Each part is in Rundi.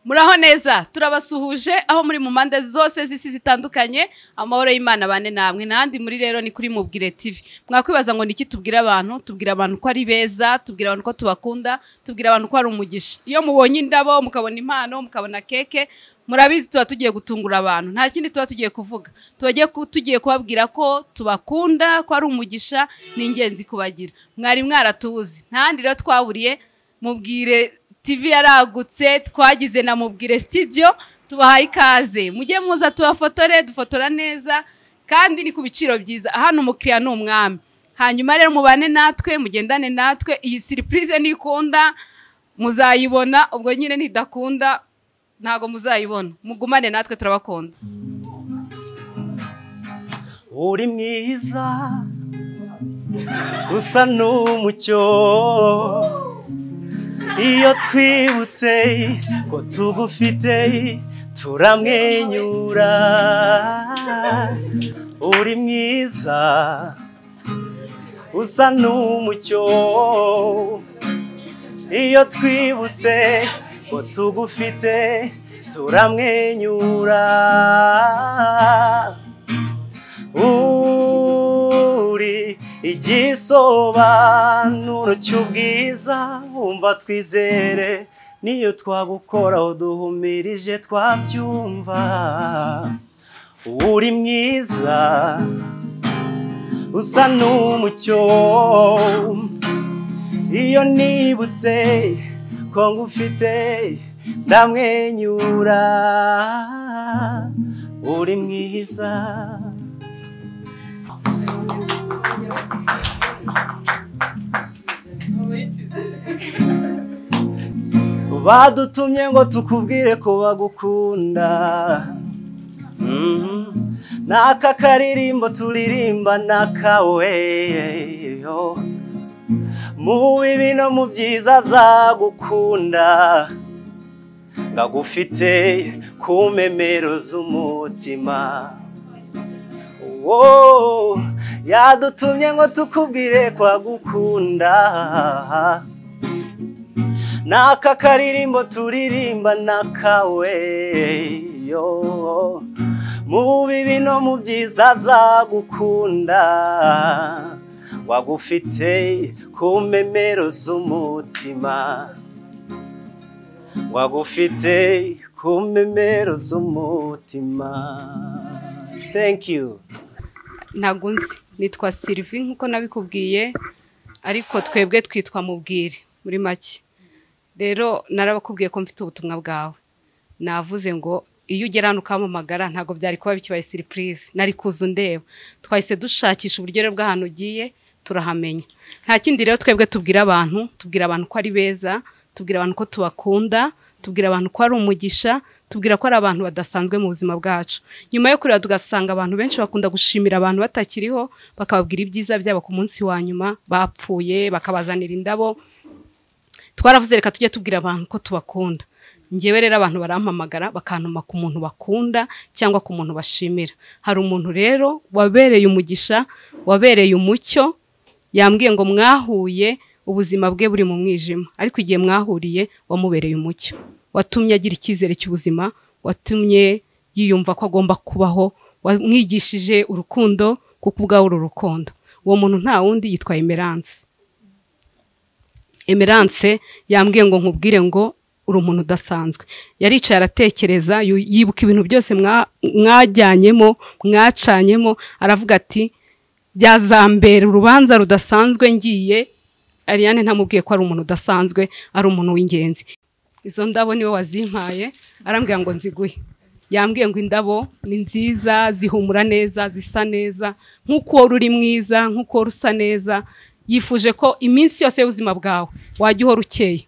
Muraho neza, turabasuhuje aho muri mu mpande zose z'isi zitandukanye. Amahoro y'Imana bane namwe. N'ahandi muri rero ni kuri Mubwire TV. Mwakwibaza ngo niki tubwira abantu? Tubwira abantu ko ari beza, tubwira abantu ko tubakunda, tubwira abantu ko ari umugisha. Iyo mubonye indabo, mukabona impano, mukabona keke, murabizi tuba tugiye gutungura abantu. Nta kindi tuba tugiye kuvuga, tugiye kubabwira ko tubakunda, ko ari umugisha, ni ingenzi kubagira. Mwari mwaratuzi, ntahandi rero twaburiye. Mubwire TV yaragutse, twagize na Mubwire Studio, tubahaye ikaze. Mujye muza tubafotore, dufotora neza kandi ni ku biciro byiza. Hano umukiriya ni umwami. Hanyuma rero mubane natwe, mugendane natwe. Iyi surprise nikunda muzayibona, ubwo nyine nidakunda ntago muzayibona. Mugumane natwe, turabakunda. Uri mwiza usa n'umucyo, iyo twibutse ko tugufite turamwenyura. Uri mwiza usa n'umucyo, iyo twibutse ko tugufite turamwenyura. Uri igisobanuro cy'ubwiza, wumva twizere, niyo twagukoraho duhumirije twabyumva. Uri mwiza usa n'umucyo, iyo nibutse ko ngufite ndamwenyura. Uri mwiza. Badutumye ngo tukubwire ko bagukunda, n'aka karirimbo turirimba nakawe, mu bibi no mu byiza azagukunda, ngagufite ku memero z'umutima. Yadutumye ngo tukubwire ko agukunda, n'aka karirimbo turirimba nakawe, mu bibi no mu byiza azagukunda, wagufite ku memero z'umutima, wagufite ku memero z'umutima. Thank you. Ntago nzi, nitwa Sylvie nkuko nabikubwiye, ariko twebwe twitwa Mubwire muri make. Rero narabakubwiye ko mfite ubutumwa bwawe. Navuze ngo iyo ugera hano ukampamagara ntago byari kuba bikibaye surprise, nari kuza undeba. Twahise dushakisha uburyo rero bw'ahantu ugiye, turahamenya. Nta kindi rero twebwe tubwira abantu, tubwira abantu ko ari beza, tubwira abantu ko tubakunda, tubwira abantu ko ari umugisha, tubwira ko ari abantu badasanzwe mu buzima bwacu. Nyuma yo kureba tugasanga abantu benshi bakunda gushimira abantu batakiriho, bakababwira ibyiza byabo ku munsi wa nyuma bapfuye, bakabazanira indabo. Twaravuze reka tujye tubwira abantu ko tubakunda. Njyewe rero abantu barampamagara bakantuma ku muntu bakunda cyangwa ku muntu bashimira. Hari umuntu rero wabereye umugisha, wabereye umucyo, yambwiye ngo mwahuye ubuzima bwe buri mu mwijima, ariko igihe mwahuriye wamubereye umucyo, watumye agira icyizere cy'ubuzima, watumye yiyumva ko agomba kubaho, wamwigishije urukundo kuko ubwawe uru rukundo. Uwo muntu nta wundi, yitwa Emerance. Emerance yambwiye ngo nkubwire ngo uri umuntu udasanzwe. Yaricaye aratekereza, yibuka ibintu byose mwajyanyemo, mwacanyemo, aravuga ati byazambera urubanza rudasanzwe ngiye. Ariane ntamubwiye ko ari umuntu udasanzwe, ari umuntu w'ingenzi. Izo ndabo niwe wazimpaye, arambwira ngo nziguhe. Yambwiye ngo indabo ni nziza, zihumura neza, zisa neza, nk'uko wari uri mwiza, nk'uko wari usa neza. Yifuje ko iminsi yose y'ubuzima bwawe wajya uhora ukeye.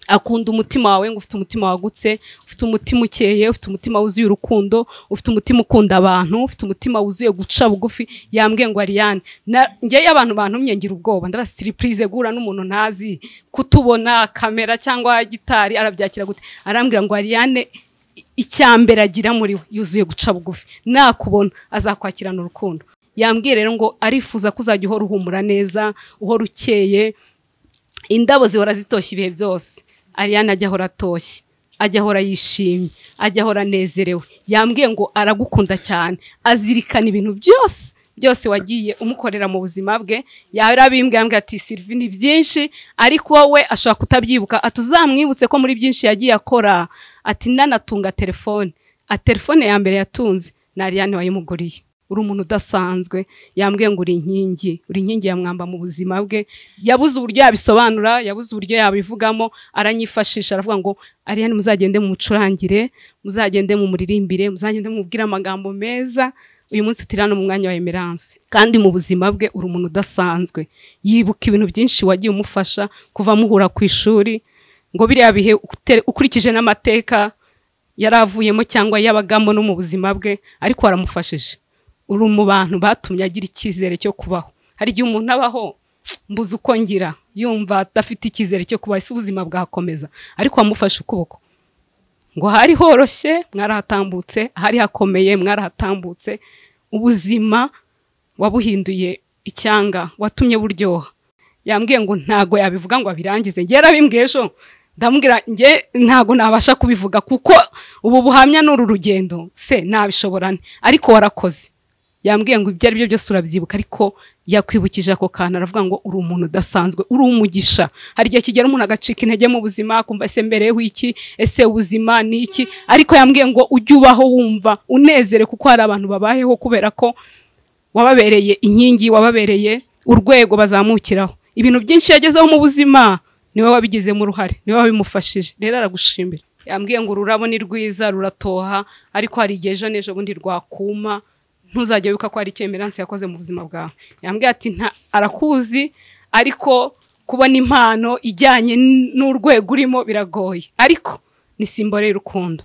Akunda umutima wawe, ngo ufite umutima wagutse, ufite umutima ukeye, ufite umutima wuzuye urukundo, ufite umutima ukunda abantu, ufite umutima wuzuye guca bugufi. Yambwiye ngo Ariane, njye abantu bantumye ngira ubwoba, ndaba surprise guhura n'umuntu ntazi, kutubona kamera cyangwa gitari arabyakira gute. Arambwira ngo Ariane icyambere agira muri we yuzuye guca bugufi, nakubona azakwakirana urukundo. Yambwiye rero ngo arifuza ko uzajya uhora uhumura neza, uhora ukeye, indabo zihora zitoshye ibihe byose. Ariane ajya ahora atoshye, Ajya ahora yishimye, ajya ahora anezerewe. Yambwiye ngo aragukunda cyane, azirikana ibintu byose byose wagiye umukorera mu buzima bwe. Yarabimbwiye, ambwira ati Sylvie ni byinshi, ariko wowe ashobora kutabyibuka, atuzamwibutse ko muri byinshi yagiye akora. Ati nanatunga telefone, telefone ya mbere yatunze na Ariane wayimuguriye. Uri umuntu udasanzwe. Yambwiye ngo uri inkingi, uri inkingi ya mwamba mu buzima bwe. Yabuze uburyo yabisobanura, yabuze uburyo yabivugamo, aranyifashisha aravuga ngo Ariane muzagende mu mucurangire, muzagende mu muririmbire, muzagende mubwire amagambo meza. Uyu munsi turi hano mu mwanya wa Emerance, kandi mu buzima bwe uri umuntu udasanzwe. Yibuka ibintu byinshi wagiye umufasha kuva muhura ku ishuri, ngo biriya bihe ukurikije n'amateka yaravuyemo cyangwa yabagamo no mu buzima bwe, ariko waramufashije. Uri mu bantu batumye agira icyizere cyo kubaho. Hari igihe umuntu abaho mbuze uko ngira, yumva adafite icyizere cyo kubaho, ese ubuzima bwakomeza, ariko wamufashe ukuboko. Ngo hari horoshye mwarahatambutse, hari hakomeye mwarahatambutse. Ubuzima wabuhinduye icyanga, watumye buryoha. Yambwiye ngo ntago yabivuga ngo abirangize. Njye yarabimbwiye ejo, ndamubwira njye ntago nabasha kubivuga kuko ubu buhamya n'uru rugendo se nabishobora nte, ariko warakoze. Yambwiye ngo ibyo ari byo byose urabyibuka, ariko yakwibukije ako kantu, aravuga ngo uri umuntu udasanzwe, uri umugisha. Hari igihe kigera umuntu agacika intege mu buzima, akumva ese mbereho iki, ese ubuzima ni iki, ariko yambwiye ngo ujye ubaho wumva unezere, kuko hari abantu babayeho kubera ko wababereye inkingi, wababereye urwego bazamukiraho. Ibintu byinshi yagezeho mu buzima niwe wabigizemo uruhare, niwe wabimufashije. Rero aragushimira. Yambwiye ngo ururabo ni rwiza ruratoha, ariko hari igihe ejo n'ejo bundi rwakuma, ntuzajya wibuka ko hari icyo Emerance yakoze mu buzima bwawe. Yambwiye ati arakuzi, ariko kubona impano ijyanye n'urwego urimo biragoye, ariko ni simbole y'urukundo.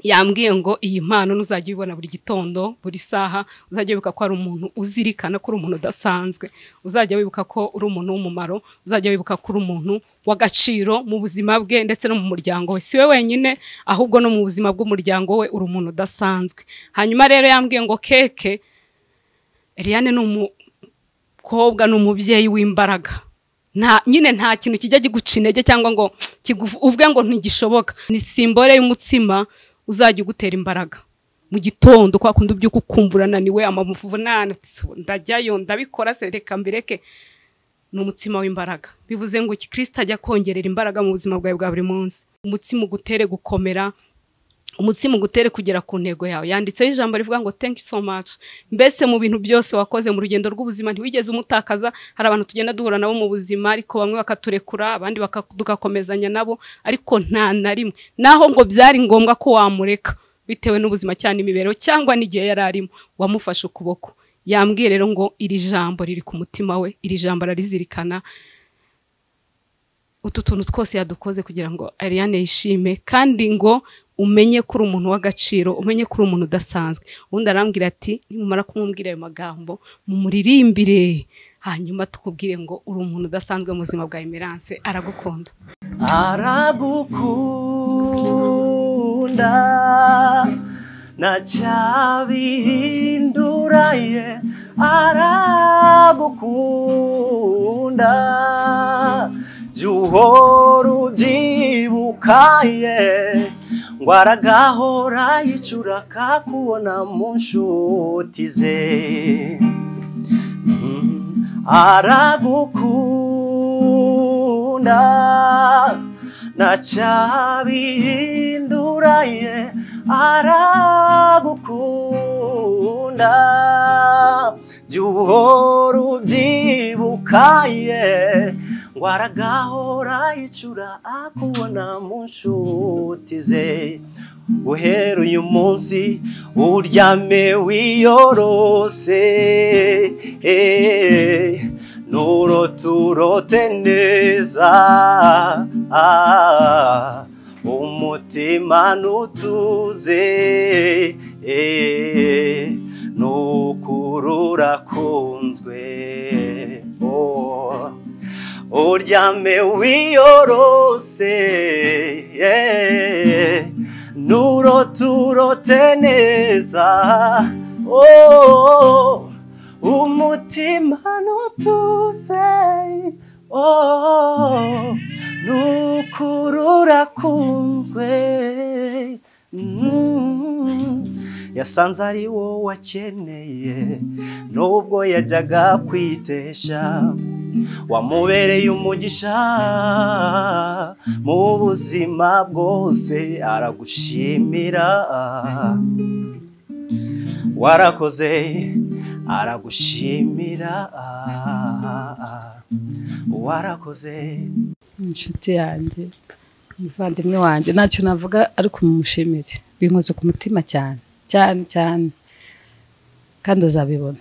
Yambwiye ngo iyi mpano ntuzajya uyibona buri gitondo, buri saha, uzajya wibuka ko ari umuntu uzirikana ko uri umuntu udasanzwe, uzajya wibuka ko uri umuntu w'umumaro, uzajya wibuka ko uri umuntu w'agaciro mu buzima bwe ndetse no mu muryango we. Si we wenyine, ahubwo no mu buzima bw'umuryango we uri umuntu udasanzwe. Hanyuma rero yambwiye ngo keke Eliane ni umukobwa, ni umubyeyi w'imbaraga. Nta nyine nta kintu kijya kiguca intege cyangwa ngo uvuge ngo ntigishoboka. Ni simbole y'umutsima uzajya ugutera imbaraga mu gitondo, kwa kundi ubyuka ukumva urananiwe, amavunane, ndajyayo ndabikora se reka mbireke. Ni umutsima w'imbaraga. Bivuze ngo Kristo ajya kongerera imbaraga mu buzima bwawe bwa buri munsi. Umutsima ugutere gukomera, umutsima ugutere kugera ku ntego yawe. Yanditseho ijambo rivuga ngo thank you so much. Mbese mu bintu byose wakoze mu rugendo rw'ubuzima ntiwigeze umutakaza. Hari abantu tugenda duhura nabo mu buzima, ariko bamwe bakaturekura, abandi tugakomezanya nabo, ariko nta na rimwe naho ngo byari ngombwa ko wamureka bitewe n'ubuzima cyane imibereho cyangwa n'igihe yari arimo, wamufashe ukuboko. Yambwiye rero ngo iri jambo riri ku mutima we, iri jambo ararizirikana. Utu tuntu twose yadukoze kugira ngo Ariane yishime, kandi ngo umenye ko uri umuntu w'agaciro, umenye ko uri umuntu udasanzwe. Ubundi arambwira ati nimumara kumubwira ayo magambo mumuririmbire, hanyuma tukubwire ngo uri umuntu udasanzwe mu buzima bwa Emerance, aragukunda. Aragukunda ntacyabihinduraye, aragukunda jya uhora ubyibukaye, ngo aragahora yicura kakubona mu nshuti ze. Aragukunda ntacyabihinduraye, aragukunda jya uhora ubyibukaye, ngo aragahora yicura akubona mu nshuti ze. Guhera uyu munsi uryame wiyorose, nuroturote neza, umutima nutuze, nukuri urakunzwe. Uryame wiyorose, nuroturote neza, umutima nutuze, nukuri Urakunzwe. Yasanze ari wowe akeneye, nubwo yajyaga kwitesha. Wamubereye umugisha mu buzima bwose, aragushimira. Warakoze, aragushimira. Warakoze. Inshuti yanjye, umuvandimwe wanjye, ntacyo navuga ariko mumushimire, binkoze ku mutima cyane cyane cyane, kandi azabibona.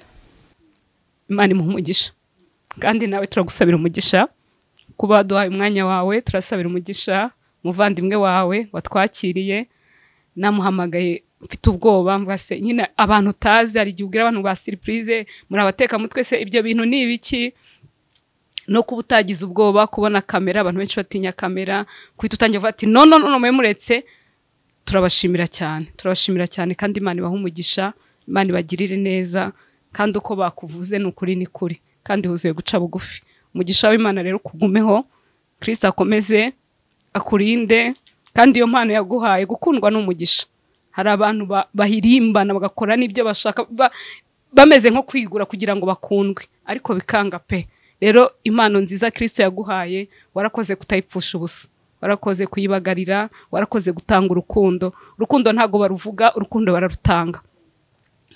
Imana imuha umugisha, kandi nawe turagusabira umugisha kuba waduhaye umwanya wawe. Turasabira umugisha umuvandimwe wawe watwakiriye. Namuhamagaye mfite ubwoba, mvuga se nyine abantu utazi, hari igihe ubwira abantu ba surprise, muri abatekamutwe se ibyo bintu ni ibiki? No kuba utagize ubwoba kubona kamera, abantu benshi batinya kamera, kuhita utangira kuvuga ati no no no, mwe muretse. Turabashimira cyane, turabashimira cyane, kandi Imana ibahe umugisha, Imana ibagirire neza, kandi uko bakuvuze ni ukuri ni kuri, kandi huzuye guca bugufi. Umugisha w'Imana rero kugumeho, Kristo akomeze akurinde, kandi iyo mpano yaguhaye gukundwa n'umugisha. Hari abantu bahirimbana bagakora n'ibyo bashaka, bameze nko kwigura kugira ngo bakundwe, ariko bikanga pe. Rero impano nziza Kristo yaguhaye, warakoze kutayipfusha ubusa, warakoze kuyibagarira, warakoze gutanga urukundo. Urukundo ntago baruvuga, urukundo bararutanga.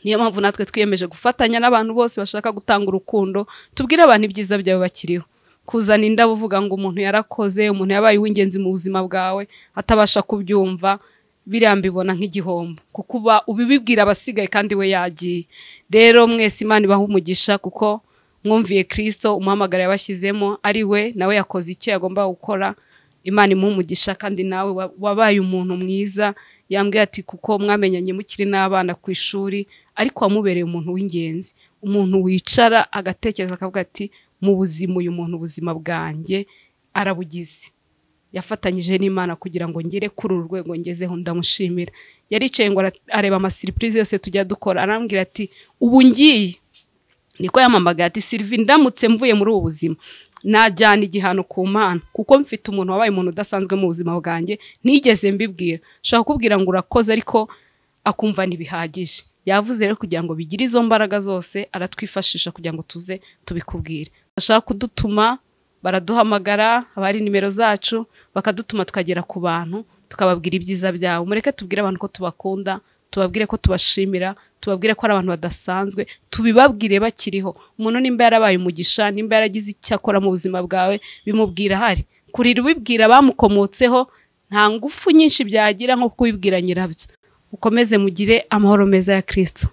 Niyo mpamvu natwe twiyemeje gufatanya n'abantu bose bashaka gutanga urukundo, tubwire abantu ibyiza byawe bakiriho. Kuzana indabo uvuga ngo umuntu yarakoze, umuntu yabaye uw'ingenzi mu buzima bwawe, atabasha kubyumva, biriya mbibona nk'igihombo, kuko uba ubibibwira abasigaye kandi we yagiye. Rero mwese Imana ibahe umugisha, kuko mwumviye Kristo, umuhamagaro yabashyizemo ari we, nawe yakoze icyo yagomba gukora. Imana imuhe umugisha, kandi nawe wabaye umuntu mwiza. Yambwiye ati kuko mwamenyanye mukiri n'abana ku ishuri, ariko wamubereye umuntu w'ingenzi, umuntu wicara agatekereza akavuga ati mu buzima uyu muntu ubuzima bwanjye arabugize, yafatanyije n'Imana kugira ngo ngere kuri uru rwego ngezeho, ndamushimira. Yaricaye ngo areba ama surprise yose tujya dukora, arambwira ati ubu ngiye, niko yamamagaye ati Sylvie, ndamutse mvuye muri ubu buzima najyana igihano ku Mana, kuko mfite umuntu wabaye umuntu udasanzwe mu buzima bwanjye nigeze mbibwira. Nshaka kukubwira ngo urakoze, ariko akumva ntibihagije. Yavuze rero kugira ngo bigire izo mbaraga zose aratwifashisha kugira ngo tuze tubikubwire. Bashaka kudutuma baraduhamagara, abari nimero zacu bakadutuma tukagera ku bantu tukababwira ibyiza byabo. Mureke tubwire abantu ko tubakunda, tubabwire ko tubashimira, tubabwire ko ari abantu badasanzwe, tubibabwire bakiriho. Umuntu nimba yarabaye umugisha, nimba yaragize icyo akora mu buzima bwawe, bimubwira ahari. Kurira ubibwira bamukomotseho nta ngufu nyinshi byagira nko kubibwira nyirabyo. Ukomeze mugire amahoro meza ya Kristo.